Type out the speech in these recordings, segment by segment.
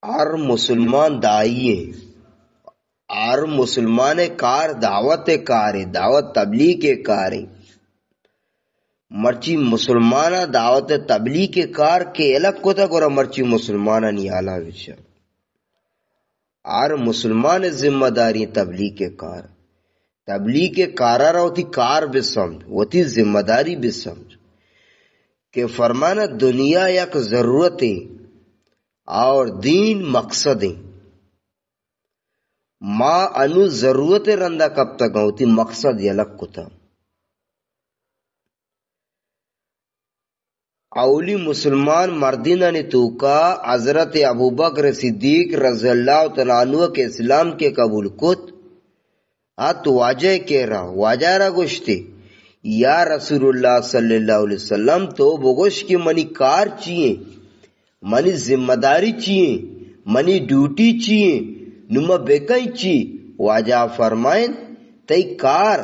ہر مسلمان دائی ایں، ہر مسلمان ءِ کار دعوت ءِ کار ایں، دعوت تبلیغ ءِ کار ایں۔ مرچی مسلمان ءَ دعوت تبلیغ ءِ کار کہ الگ کتگ، گڑا مرچی مسلمانانی حالا بچار۔ ہر مسلمان ءِ ذمہ داری تبلیغ ءِ کار۔ تبلیغ ءِ کار ءَ را وتی کار بہ سمجھ، وتی ذمہ داری بہ سمجھ کہ فرمانا دنیا یک ضرورت ایں اور دین مقصد ایں۔ ما انو ضرورت ءِ رندا کپتگاں، وتی مقصد یلہ کتا۔ اولی مسلمان مردینانی توکا حضرت ابوبکر صدیق رضی اللہ تعالی عنہ کہ اسلام کہ قبول کت، ات واجہ ءِ کرا، واجہ ءَ را گوشتی، یا رسول اللہ صلی اللہ علیہ وسلم، تو بگوش کہ منی کار چی ایں؟ منی ذمہ داری چی ایں؟ منی ڈیوٹی چی ایں؟ نو ما بکئیں چی؟ واجہ فرمائیں، تئی کار،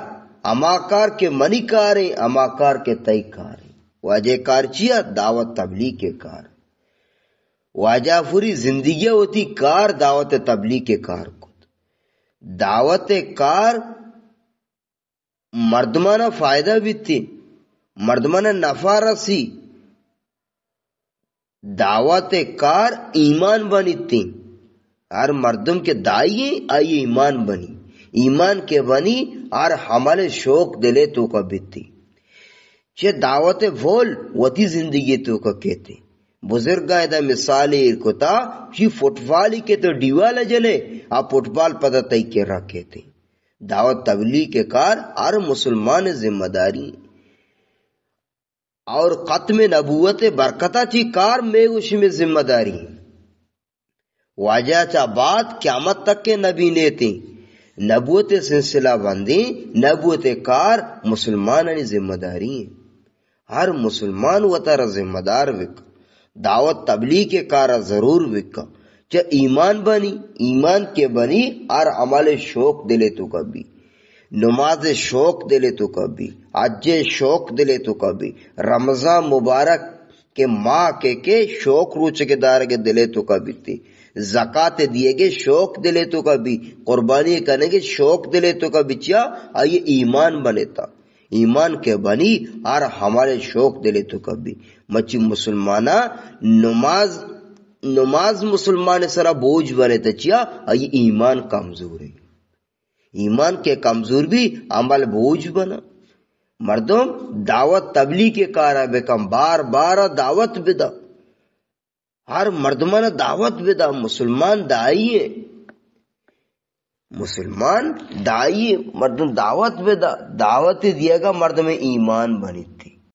ہما کار کہ منی کار ایں، ہما کار کہ تئی کار ایں۔ واجہ ءِ کار چیا؟ دعوت تبلیغ ءِ کار۔ واجہ ءَ پوری زندگی ءَ وتی کار دعوت تبلیغ ءِ کار کت۔ دعوت ءِ کار مردمانا فائدہ بیتی، مردمانا نفع رسی۔ دعوت ءِ کار ایمان بنیتی۔ ہر مردم کہ دائی ایں، آئی ایمان بنی۔ ایمان کہ بنی، ہر عمل ءِ شوق دل ءِ توکا بیتی۔ چہ دعوت ءِ پول وتی زندگی ءِ توکا کیتی۔ بزرگاں ادا مثالے ایر کتا، چی فٹبالی کہ تو ڈیوال ءَ جلے، آ فٹبال پدا تئی کرا کیتی۔ دعوت تبلیغ ءِ کار ہر مسلمان ءِ ذمہ داری ایں۔ اور ختم نبوت ءِ برکتا چی کار مئے گوشی مئے ذمہ داری ایں۔ واجہ ءَ چہ بعد قیامت تک کہ نبی نیتیں، نبوت ءِ سلسلہ بندیں، نبوت ءِ کار مسلمانانی ذمہ داری ایں۔ ہر مسلمان وتارا ذمہ دار بکن، دعوت تبلیغ ءِ کارا ضرور بکن۔ چہ ایمان بنی، ایمان کہ بنی، ہر عمل ءِ شوق دل ءِ توکا بی۔ نماز ءِ شوق دل ءِ توکا بی، حج ءِ شوق دل ءِ توکا بی، رمضان مبارک کہ ماہ کہ کہ شوق روچگ ءِ دارگ ءِ دل ءِ توکا بیتی، زکات ءِ دیگ ءِ شوق دل ءِ توکا بی، قربانی ءِ کنگ ءِ شوق دل ءِ توکا بی، چیا؟ آئی ایمان بنیتا۔ ایمان کہ بنی، ہر عمل ءِ شوق دل ءِ توکا بی۔ مچی مسلمانا نماز، نماز مسلمان ءِ سرا بوجھ بنیتا، چیا؟ آئی ایمان کمزور ایں۔ ایمان کہ کمزور بی، عمل بوجھ بنا۔ مردم دعوت تبلیغ ءِ کارا بکن، بار بارا دعوت بدا۔ ہر مردمانا دعوت بدا، مسلمان دائی ایں۔ مسلمان دائی ایں، مردم دعوت بدا۔ دعوت ءِ دیگا مردم ءِ ایمان بنیت۔